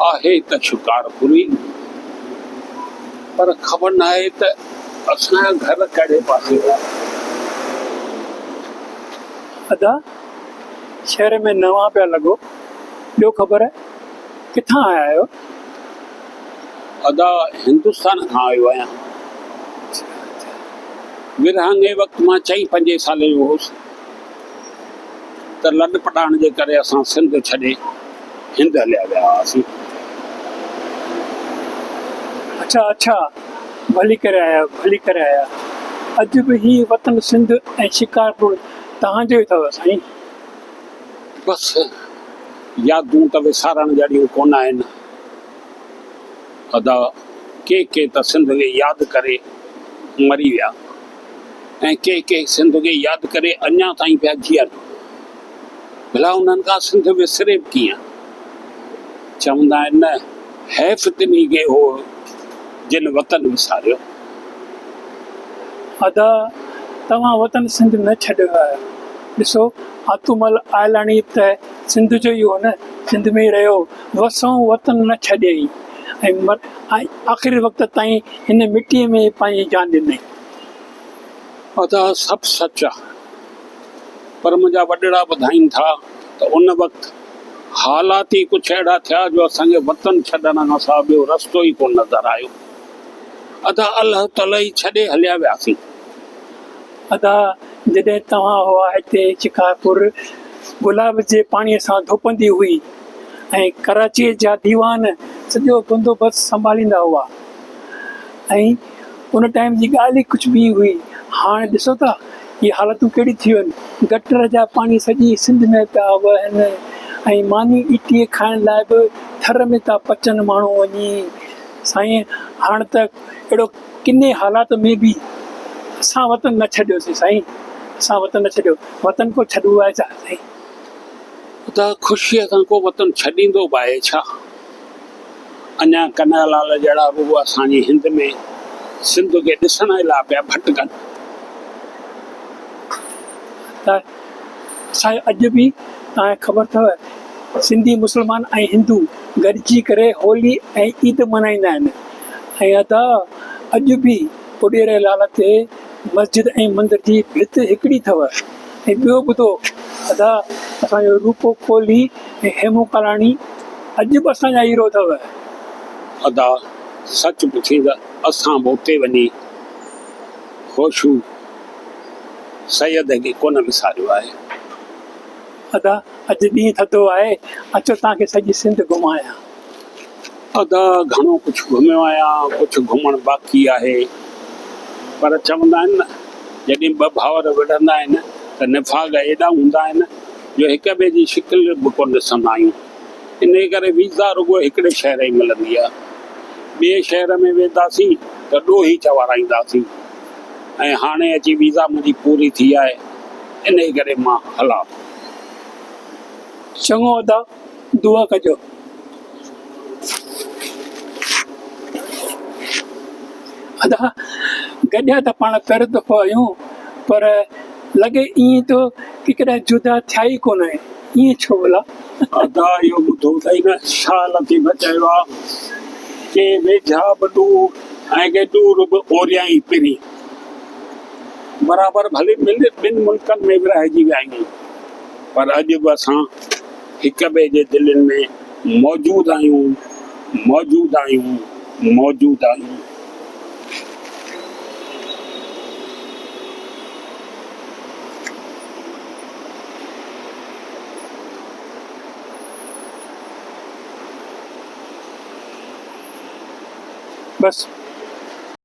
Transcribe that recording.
آهي ته شڪارپوري پر خبر ناهي ته اسان جا گهر ڪهڙي پاسي هئا. ادا شهر ۾ نوان پيا لڳو، ڏيو خبر ڪٿان آيا آهيو؟ ادا هندستان کان آيو آهيان. ورهاڱي وقت مان چئين پنجين سالي جو هوس ته لڏ پٽاڻ جي ڪري اسان سنڌ ڇڏي هند هليا ويا هئاسين. اڇا اڇا ڀلي ڪري آيا ڀلي ڪري آيا. اڄ به هي وطن سنڌ ۽ شڪارپور توهان جو ئي اٿو سائين. بس يادون ته وسارڻ جهڙيون ڪونه آهن. ادا ڪي ڪي ته سنڌ کي ياد ڪري مري ويا ۽ ڪي ڪي سنڌ کي ياد ڪري اڃا تائين پيا جيئن. ڀلا انهن کان سنڌ وسري به ڪيئن؟ چوندا آهن نه حيف تنهي کي هو جن وطن وساريو. ادا توهان وطن سنڌ نه ڇڏيو آهي. ڏسو آتومل آئلاڻي ته سنڌ جو ئي هو نه، سنڌ ۾ ئي رهيو، وسئون وطن نه ڇڏيائين ۽ آخري وقت تائين هن مٽيء ۾ ئي پنهنجي جان ڏنائين. ادا سڀ سچ آ پر منهنجا وڏڙا ٻڌائين ٿا ته ان وقت حالات ئي ڪجهه اهڙا ٿيا جو اسان کي وطن ڇڏڻ کان سواء ٻيو رستو ئي ڪونه نظر آيو. ادا الله تعالي ئي ڇڏي هليا وياسين. ادا جڏهن توهان هئا هتي شڪارپور گلاب جي پاڻيء سان ڌوپندي هئي ۽ ڪراچيء جا ديوان سڄو بندوبست سنڀاليندا هئا ۽ ان ٽائيم جي ڳالهه ئي ڪجهه ٻي هئي هاڻ ڏسو ٿا هي حالتون ڪهڙيون ٿي ويون آهن گٽر جا پاڻي سڄي سنڌ ۾ پيا وهن ۽ ماني ڏٽي کائڻ لاء به ٿر ۾ ٿا پچن ماڻهو وڃي سائين هاڻ ته اهڙو ڪني حالات ۾ به اسان وطن نه ڇڏيوسين سائين اسان وطن نه ڇڏيو وطن ڪو ڇڏبو آهي ڇا سائين. ادا خوشيء سان ڪو وطن ڇڏيندو به آهي ڇا؟ اڃا ڪنهيا لال جهڙا روح اسان جي هند ۾ سنڌ کي ڏسڻ لاء پيا ڀٽڪن. ته سائين اڄ به توهان کي خبر اٿو سنڌي مسلمان ۽ هندو گڏجي ڪري هولي ۽ عيد ملهائيندا آهن ۽ ادا اڄ به اڏيري لال تي مسجد ۽ مندر جي ڀت هڪڙي اٿو ۽ ٻيو ٻڌو ادا اسان جو روپو ڪولهي ۽ هيمون ڪالاڻي اڄ به اسان جا هيرو اٿو. ادا سچ پڇين ته اسان به اتي وڃي هوشو سيد کي ڪونه وساريو آهي. ادا اڄ ڏينهن ٿڌو آهي اچو توهان کي سڄي سنڌ گهمايان. ادا گهڻو ڪجهه گهميو آهيان ڪجهه گهمڻ باقي آهي پر چوندا آهن نه جڏهن ٻه ڀائر وڙهندا آهن ته نفاق ايڏا هوندا آهن جو هڪ ٻئي جي شڪل به ڪونه ڏسندا آهيون انهي ڪري ويزا رڳو هڪڙي شهر جي ملندي آهي ٻئي شهر ۾ وينداسين ته ڏوهي چوارائينداسين ۽ هاڻي اچي ويزا منهنجي پوري ٿي آهي انهي ڪري مان هلان ٿو. چڱو ادا دعا ڪجو. ادا گڏيا ته پاڻ پهريون دفعو آهيون پر لڳي ائين ٿو ڪي ڪڏهن جدا ٿيا ئي ڪونه آهيون ائين ڇو ڀلا. ادا اهو ٻڌو اٿئي نه شاهه لطيف چيو آ ڪي ويجها به ڏور ۽ ڪي ڏور به اوريائين پرين. برابر ڀلي ٻن ملڪن ۾ ورهائجي ويا آهيون پر اڄ به اسان هڪ ٻئي جي دلين ۾ موجود آهيون موجود آهيون موجود آهيون. بس.